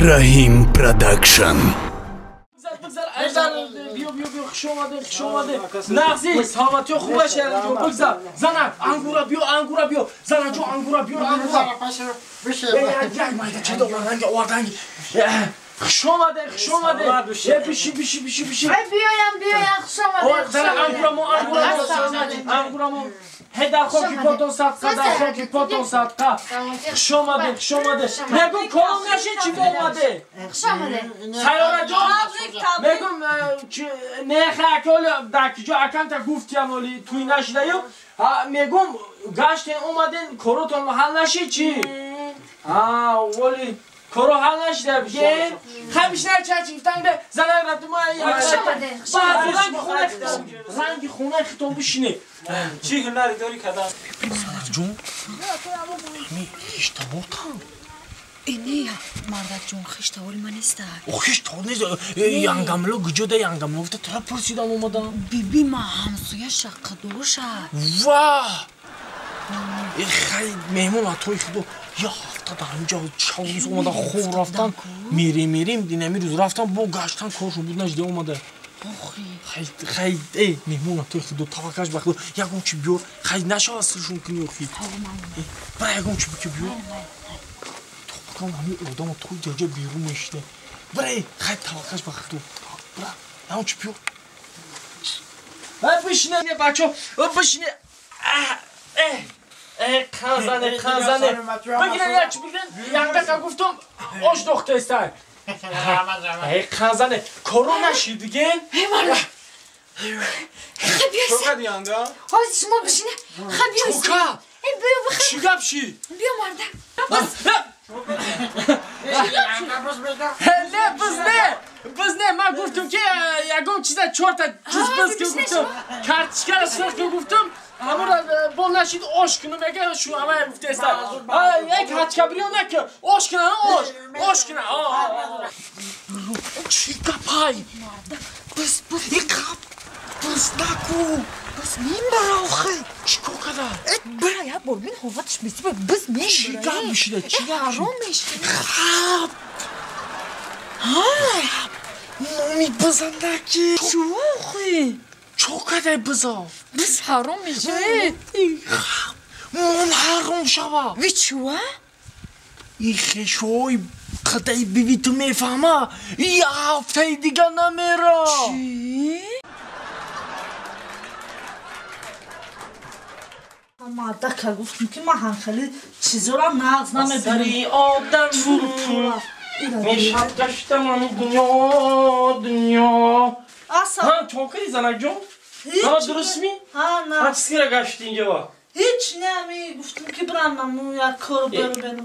Раҳим Продакшн. Биё, биё, биё, хуш омадед, хуш омадед. Нағзи, саломатиё хуб аст, шаҳриҷон, бигзар. Занак, ангура биё, ангура биё. Занаҷон, ангура биё, ангура. Як майда ча дорам, оварданги. Хуш омадед, хуш омадед. Биши, биши, биши, биши. Биёям, биёям, хуш омадед. Занак, ангура мо, ангура мо, ангура мо. Ҳе, дар хоки потон садқа, дар хоки потон садқа. Хуш омадед, хуш омадед. Мегум, колом нашид, чӣ омадед? Хуш омадед. Сайёраҷон, мегум, нехе аколи дар киҷо аканта гуфтиям оли туй нашидаю. Мегум, гаштен омаден, коротон ҳал нашид чӣ? Оли коро ҳал нашида бигем. Хай бишнай чачи гуфтан бе занак рафту ма хуш омадед. Ранги хонаи хитон, ранги хонаи хитон бишинед. Чӣ ҳунаре дорӣ кадам? Занакҷон, ами хиштаботам. Не, мардакҷон, хиштавори ман неста. Хиштавор нест. Янгамло куҷо да янгамло гуфта тура пурсидам омадам. Биби ма ҳамсояша қадоша. Ва! Хай меҳмон атои худо я ҳафта дар инҷа чав рӯз омада хоб рафтан, мерем мерем динами рӯз рафтан бо гаштан коршон буд нашида омада. Хай хай э меҳмон атои худо таваккаш ба худо ягон чи биёр, хай нашава сиршон кунӣ охи. Бара ягон чи бики биёр. Топакам ҳамин одам тои ҷаҷа берун мешида. Бара хай таваккаш ба худо. Бара ягон чи биёр. Бишине бачо, бишине. Қанзане, қанзане. Бигирен як чи бигирен, якдақа гуфтум, ош дохтестай. Қанзане, коро нашид диген? Хай биёйся. Ҳозир шумо бишине. Хай биёйся. Чӯка? Биё бихай. Чӣ гап шид? Биё мардак. Не, биз не. Биз не, ман гуфтум ки ягон чиза чорта чиз биз ки гуфтум. Картишкара сирх ки гуфтум. Ҳамура бо нашид ош кунум мега шу ҳамая гуфтеста. Як ҳачкабриё наки ош куна, ош, ош куна. Чӣ гапай? Биз, биз. Гап биз наку. Биз мебара охи. Чӣ кор када? Бара як бор бин ҳоваташ месиба биз мебара. Чӣ гап мешида? Чӣ гап? Ҳаром мешида. Хаб. Ҳа. Номи бизандаки. Чӣ охи? Чӣ кадай бизо? Биз ҳаром мешавед. Мон ҳаром шава. Ви чува? И хешои қадай биви ту мефаҳма. Я ҳафтаи дига намера. Чӣ? Мадака гуфтум ки ман ҳамхели чизора нағз намебинам. Сари одам мешаб гаштам дунё дунё. Аса. Ҳа, чон кардӣ занакҷон? Ҳама дурустми? Ҳа, на. Ҳа, чиз кира гаштӣ инҷа ва? Ҳеч не, ами гуфтум ки бирам аму як кор беру беру.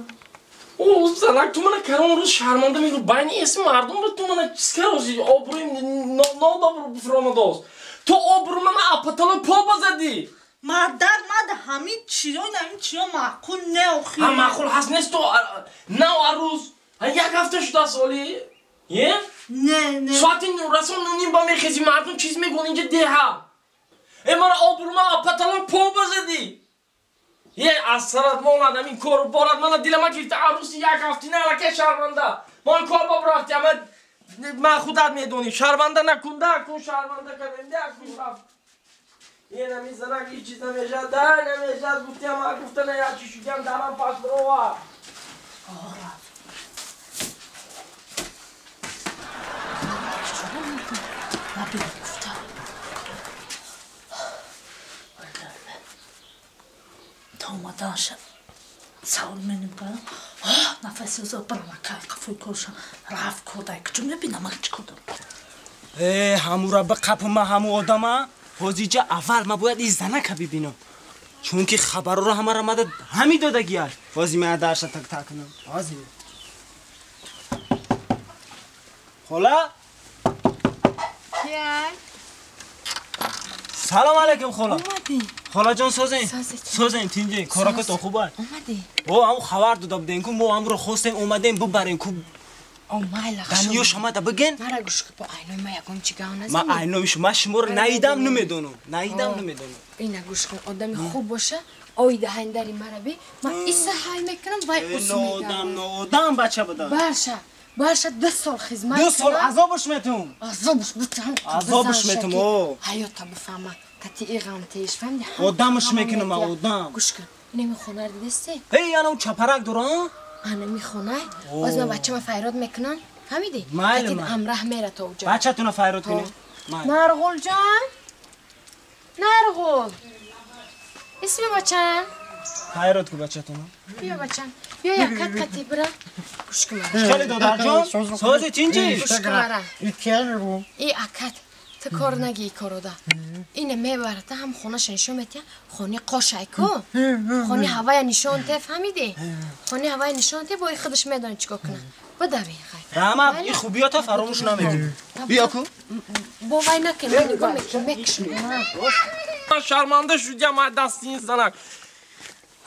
О, занак, ту мана карон рӯз шарманда мегӯ, байни эсми мардум буд, ту мана чиз карози, обрӯи нодобру фуромадост. Ту обрӯ мана апатало по базадӣ. Мардар, мада ҳамин чиё, ҳамин чиё маъқул не охи. Ҳа, маъқул ҳаст нест то нав арӯз. Ҳа, як ҳафта шудааст оли. Е? Не, не. Соати расон нуним ба мехези, мардум чиз мегӯн инҷа деҳа. Э, мара обрӯ мана апатало по базадӣ. Е, аз сарат монад ҳамин кору борад, мана дилама гирифта арӯси як ҳафтина аллакай шарманда. Ман кор ба рафти, ама ман худат медонӣ, шарманда накунда, кун шарманда кардем, да кун рафт. Е, нами занак ҳеҷ чиз намешад, да намешад, гуфтиам, ма гуфта на як чи шудиам, дарам пасрова. Та омаданша савол меним кардам. Нафаси озо барама кай қафои коршам рафт кордай куҷо мебинам ман чӣ кор дорам. Э, ҳамура ба қапма ҳаму одама ҳозиҷа аввал ма бояд ин занака бибинам, чунки хабарро ҳамара мада ҳами додагиаш. Ҳози ман дарша так так кунам. Ҳози хола. Кияй? Салом алейкум хола. Омадӣ? Холаҷон созен? Созед. Созен тинҷе, коракато хубай? Омадӣ? О, ҳаму хабар дода будем ку мо ҳамро хостем омадем бубарем ку. О, майла, хуш Даниё шомада биген? Мара гӯш кун, бо айнои ма ягон чӣ гав назанӣ. Ма айнои шумо, ма шуморо наидам намедонам. Наидам намедонам. Ина гӯш кун, одами хуб боша, оида ҳайндари мара би, ман иса ҳай мекунам, вай ус мегардам. Ноодам, ноодам бача будам. Барша. Бояд 2 сол хизмат. 2 сол азобш метум. Азобш бутам. Азобш метум о. Ҳаёта бифаҳма. Кати иғам теш фаҳмиди? Одамш мекунам одам. Гӯш кун. Инами хона ро дидасти? Эй, ана чапарак дора? Анами хона. Боз ман бачама файрод мекунам. Фаҳмиди? Майли. Кати ҳамраҳ мера то уҷа. Бачатуна файрод кунӣ? Нарғул ҷон. Нарғул. Исми бачам? Файрод ку бачатуна. Биё бачам. Биё якат кати бира. Гӯш кун. Хеле додарҷон. Сози тинҷи. Гӯш кун ара. И акат ту кор нагӣ корода. Ине мебарата ҳам хонаша нишон метия, хони қошай ку. Хони ҳавая нишон те, фаҳмидӣ? Хони ҳавая нишон те, бо и худаш медонӣ чикор кунад. Бадави хай. Раҳмат, и хубиёта фаромӯш намекунӣ. Биё ку. Бо вай накун, ман нигоҳ мекунам, мекушам. Ман шарманда шудям аз дасти ин занак.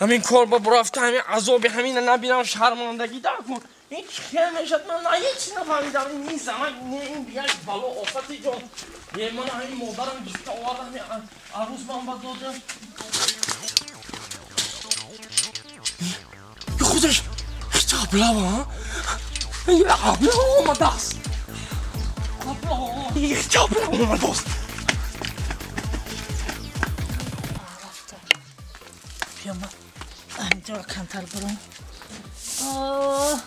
Ҳамин кор ба бурафта, ҳамин азоби ҳамина набинам, шармандагӣ дакун. Ин хел мешад, ман ҳеҷ нафаҳмидам. Ин занак, не ин бияш бало офати ҷон. Е, ман ҳамин модарам гифта оварда, ҳамин арӯз ман ба додам. Худаш ҳеҷ аблава, аблава омадааст. Ҳеҷ аблава омадааст. Ҳаминҷоро камтар бурам. Оҳ,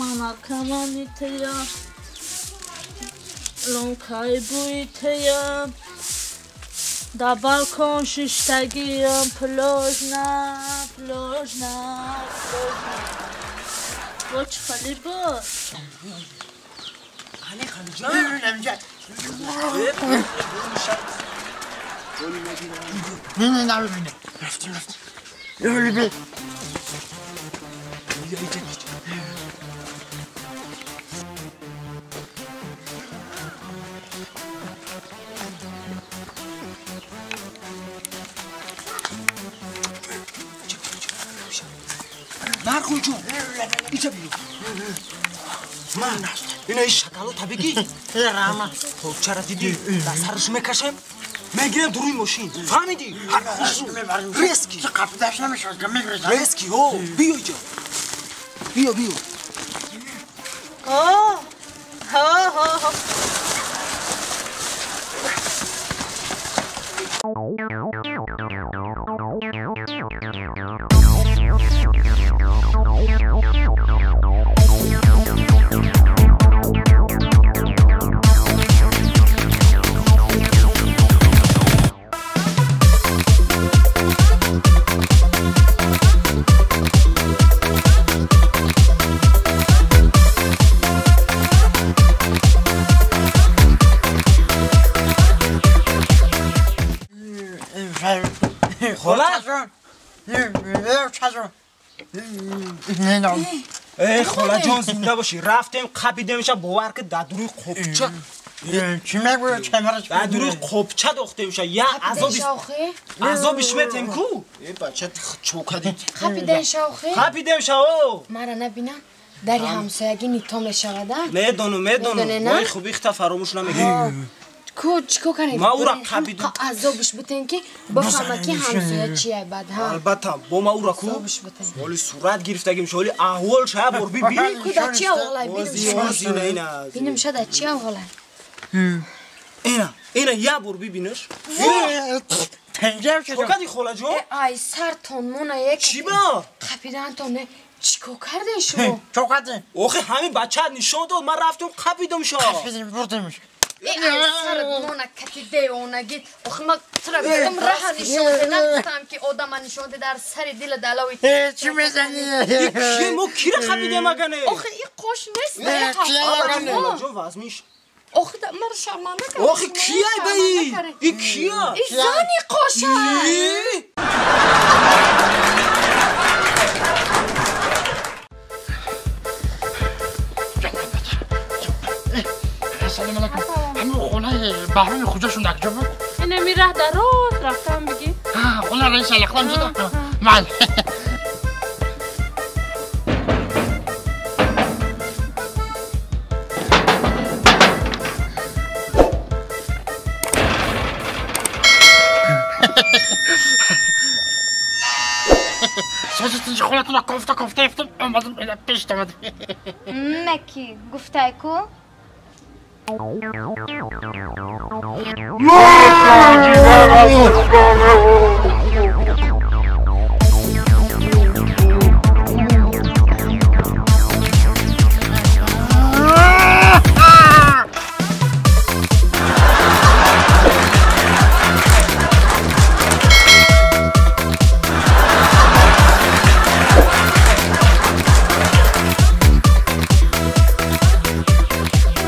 мана камани тая, лонкаи бӯи тая, дар балкон шиштагиям, пложна, пложна, пложна. Бо чӣ хали буд? Али халиҷон. Рафтим, рафтим. Нарғул ҷон, иҷа биё. Ман ина ин шоколад бигӣ. Почара дидӣ, дар сараш мекашем, мегирем дуруи мошин. Фаҳмидӣ? Ҳар хушрӯ. Резки. Резки, ҳо. Биё иҷа. Биё, биё. Ҳо, ҳо, ҳо, ҳо. Эй, холаҷон, зинда бошӣ. Рафтем, қапидемша, бовар ки дар дуруи қопча. Дар дуруи қопча дохтемша. Я азобиш метем ку? Э, бача чокадид. Қапидемша охи? Қапидемша, о. Мара набинам. Дари ҳамсоягӣ нито мешавада? Медонам, медонам. Мои хубихта фаромӯш намекунем. Ку чико канед? Ма ура қапидем. Азобиш бутен ки бифаҳма ки ҳамсоя чия бад, ҳа. Албатта, бо ма ура ку? Ҳоли сурат гирифтагим, ҳоли аҳвол ша бор биби. Ку да чи аҳволай бинем? Бинем ша да чи аҳволай? Ина, ина я бор бибинаш. Чокади холаҷон? Ай, сартон мона як. Чӣ ба? Қапидантон не. Чико карден шумо? Чокадем. Охи ҳамин бача нишон дод, ман рафтам қапидам ша. Қапидем, бурдемш. Эй, сарат мона кати девонагит. Охи ма тура гуфтам раҳа нишон де, нагуфтам ки одама нишон де дар сари дила далави. Э, чӣ мезанӣ? Ки мо кира қапидем агане? Охи и қош нест. Ҷон вазмиш. Охи мара шарманда кард. Охи кияй ба и? И кия? И зани қоша. Салом алейкум. Ҳамин хонаи Баҳроми хуҷашон дар куҷо буд? Инами раҳ дароз рафтам бигӣ. Хона раиса лахлам шуда. Мал. хонатона кофта кофта ифтам, омадам ила пеш омадам. Меки гуфтай ку?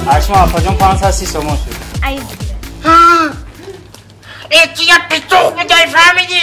Ашма апаҷон 530 сомон шуд. Ай. Э, ти я петух будай, фаҳмидӣ?